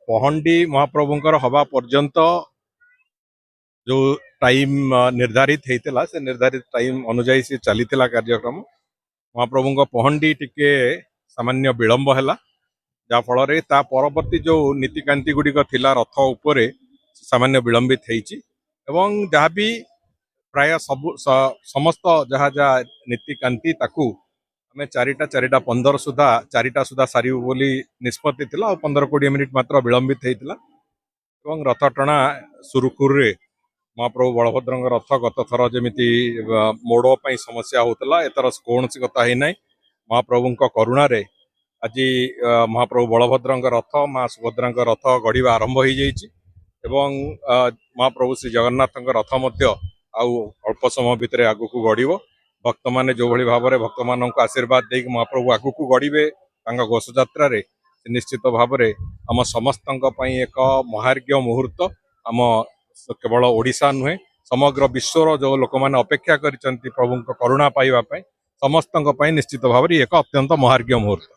ପହଣ୍ଡି ମହାପ୍ରଭୁଙ୍କର ହବା ପର୍ଯ୍ୟନ୍ତ ଯୋଉ ଟାଇମ ନିର୍ଦ୍ଧାରିତ ହେଇଥିଲା, ସେ ନିର୍ଦ୍ଧାରିତ ଟାଇମ ଅନୁଯାୟୀ ସେ ଚାଲିଥିଲା କାର୍ଯ୍ୟକ୍ରମ। ମହାପ୍ରଭୁଙ୍କ ପହଣ୍ଡି ଟିକେ ସାମାନ୍ୟ ବିଳମ୍ବ ହେଲା, ଯାହାଫଳରେ ତା ପରବର୍ତ୍ତୀ ଯୋଉ ନୀତିକାନ୍ତି ଗୁଡ଼ିକ ଥିଲା ରଥ ଉପରେ, ସାମାନ୍ୟ ବିଳମ୍ବିତ ହେଇଛି। ଏବଂ ଯାହା ବି ପ୍ରାୟ ସବୁ ସମସ୍ତ ଯାହା ଯାହା ନୀତିକାନ୍ତି, ତାକୁ ଆମେ 4ଟା, 4ଟା 15 ସୁଦ୍ଧା, 4ଟା ସୁଦ୍ଧା ସାରିବୁ ବୋଲି ନିଷ୍ପତ୍ତି ଥିଲା। ଆଉ 15-20 ମିନିଟ୍ ମାତ୍ର ବିଳମ୍ବିତ ହେଇଥିଲା ଏବଂ ରଥ ଟଣା ସୁରୁଖୁରୁରେ ମହାପ୍ରଭୁ ବଳଭଦ୍ରଙ୍କ ରଥ ଗତ ଥର ଯେମିତି ମୋଡ଼ ପାଇଁ ସମସ୍ୟା ହଉଥିଲା, ଏଥର କୌଣସି କଥା ହେଇନାହିଁ। ମହାପ୍ରଭୁଙ୍କ କରୁଣାରେ ଆଜି ମହାପ୍ରଭୁ ବଳଭଦ୍ରଙ୍କ ରଥ, ମା ସୁଭଦ୍ରାଙ୍କ ରଥ ଗଢ଼ିବା ଆରମ୍ଭ ହେଇଯାଇଛି ଏବଂ ମହାପ୍ରଭୁ ଶ୍ରୀ ଜଗନ୍ନାଥଙ୍କ ରଥ ମଧ୍ୟ ଆଉ ଅଳ୍ପ ସମୟ ଭିତରେ ଆଗକୁ ଗଡ଼ିବ। ଭକ୍ତମାନେ ଯେଉଁଭଳି ଭାବରେ ଭକ୍ତମାନଙ୍କୁ ଆଶୀର୍ବାଦ ଦେଇକି ମହାପ୍ରଭୁ ଆଗକୁ ଗଡ଼ିବେ ତାଙ୍କ ଘୋଷଯାତ୍ରାରେ, ସେ ନିଶ୍ଚିତ ଭାବରେ ଆମ ସମସ୍ତଙ୍କ ପାଇଁ ଏକ ମହାର୍ଘ୍ୟ ମୁହୂର୍ତ୍ତ। ଆମ କେବଳ ଓଡ଼ିଶା ନୁହେଁ, ସମଗ୍ର ବିଶ୍ୱର ଯୋଉ ଲୋକମାନେ ଅପେକ୍ଷା କରିଛନ୍ତି ପ୍ରଭୁଙ୍କ କରୁଣା ପାଇବା ପାଇଁ, ସମସ୍ତଙ୍କ ପାଇଁ ନିଶ୍ଚିତ ଭାବରେ ଇଏ ଏକ ଅତ୍ୟନ୍ତ ମହାର୍ଘ୍ୟ ମୁହୂର୍ତ୍ତ।